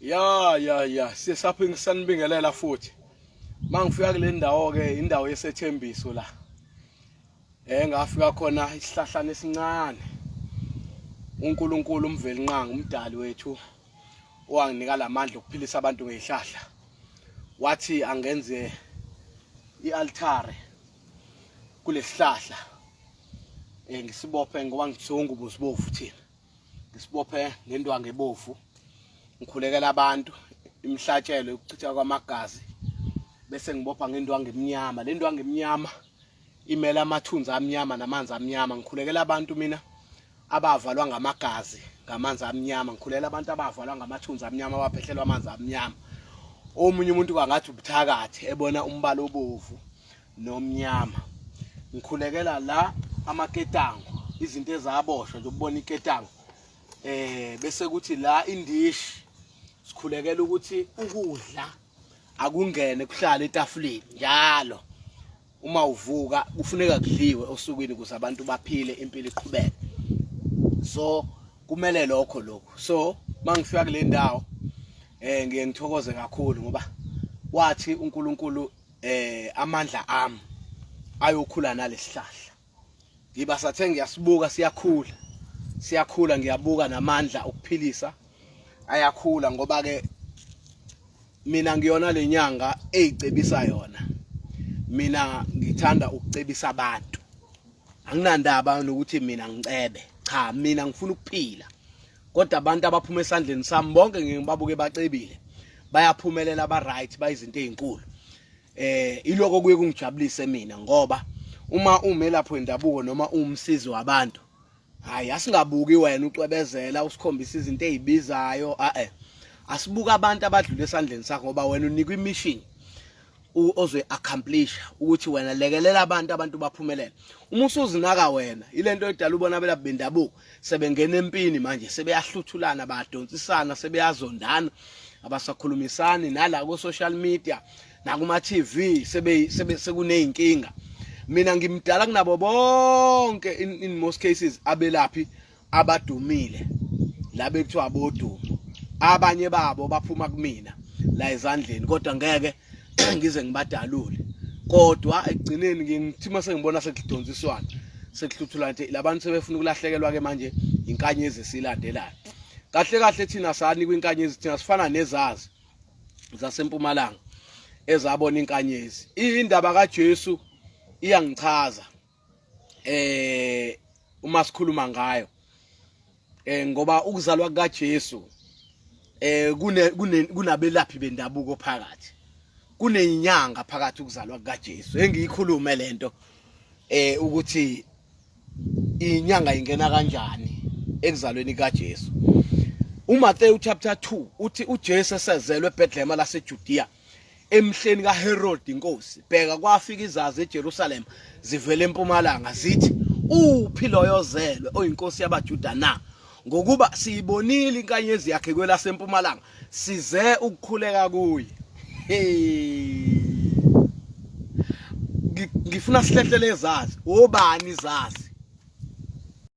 Ya ya ya sisapho ngisanibingelela futhi. Mangifika kule ndawo ke indawo yesethembiso la. Eh ngafika khona isihlahlana esincane. uNkulunkulu uMvelinqangi umdali wethu owanginika lamandla okuphilisa abantu ngezihlahla. Wathi angenze ialtare kulesihlahla. Eh ngisibophe ngoba ngithiwa usibovu thina. Ngisibophe ngendwangu ebovu ngikhulekela abantu imihlatshelo yokuchitha kwamagazi bese ngibopha ngendwangu emnyama. Le ndwangu emnyama imela amathunzi amnyama namanzi amnyama. Ngikhulekela abantu mina abavalwa ngamagazi ngamanzi amnyama, ngikhulekela abantu abavalwa ngamathunzi amnyama abaphehlelwa amanzi amnyama. Omunye umuntu kwangathi ubuthakathi ebona umbala obovu nomnyama. Ngikhulekela la amaketango, izinto ezaboshwa nje ukubona iketango. Bese kuthi la indishi sikhulekela ukuthi ukudla akungene kuhlale etafuleni njalo. Uma uvuka kufuneka kudliwe osukwini ukuze abantu baphile impilo iqhubeke. So kumele lokho lokhu. So mangifika kule ndawo ngiye ngithokoze kakhulu ngoba wathi uNkulunkulu amandla ami ayokhula nalesihlahla. Ngiba sathe ngiyasibuka siyakhula. Siyakhula ngiyabuka namandla okuphilisa ayakhula ngoba ke mina ngiyona lenyanga eyicebisa yona. Mina ngithanda ukucebisa abantu. Anginandaba nokuthi mina ngicebe. Cha, mina ngifuna ukuphila. Kodwa abantu abaphuma esandleni sami bonke ngibabuke bacebile. Bayaphumelela ba right bayizinto ezinkulu. Iloko kuye kungijabulise mina ngoba uma umelaphi wendabuko noma umsizi wabantu, hayi asingabuki wena ucwebezela usikhombisa izinto ezibizayo, asibuka abantu abadlula esandleni sakho ngoba wena unikwa imission ozoyi accomplish ukuthi wena lekelela abantu, abantu baphumelele. Uma usuzinaka wena ilento edala ubona abelaphi bendabuko sebengena empini manje, sebeyahluthulana, bayadonsisana, sebeyazondana, abasakhulumisani nala ku social media nakuma TV sebe sekuneyinkinga. Mina ngimdala kunabo bonke in most cases abelaphi abadumile la bekuthiwa abodumo, abanye babo baphuma kumina la ezandleni, kodwa ngeke ngize ngibadalule. Kodwa ekugcineni ngithi mase ngibona sekudonsiswana sekuhluthulana nje labantu sebefuna ukulahlekelwa ke manje inkanyezi esilandelayo. Kahle kahle thina sanikwa inkanyezi, thina sifana nezazi zasempumalanga ezabona inkanyezi. Indaba kaJesu iyangichaza uma sikhuluma ngayo, ngoba ukuzalwa kukaJesu kunabelaphi bendabuko phakathi, kunenyanga phakathi ukuzalwa kukaJesu. Engiyikhulume lento ukuthi inyanga ingena kanjani ekuzalweni kaJesu. uMathewu chapter 2 uthi uJesu esezelwe eBethlehem laseJudea emhleni kaHerod inkosi, bheka kwafika izazi eJerusalem zivela empumalanga zithi, uphi loyo ozelwe oyinkosi yabaJuda na? Ngokuba siyibonile inkanyezi yakhe kwelasempumalanga, size ukukhuleka kuye. Hey, ngifuna sihlehlele izazi. Obani izazi?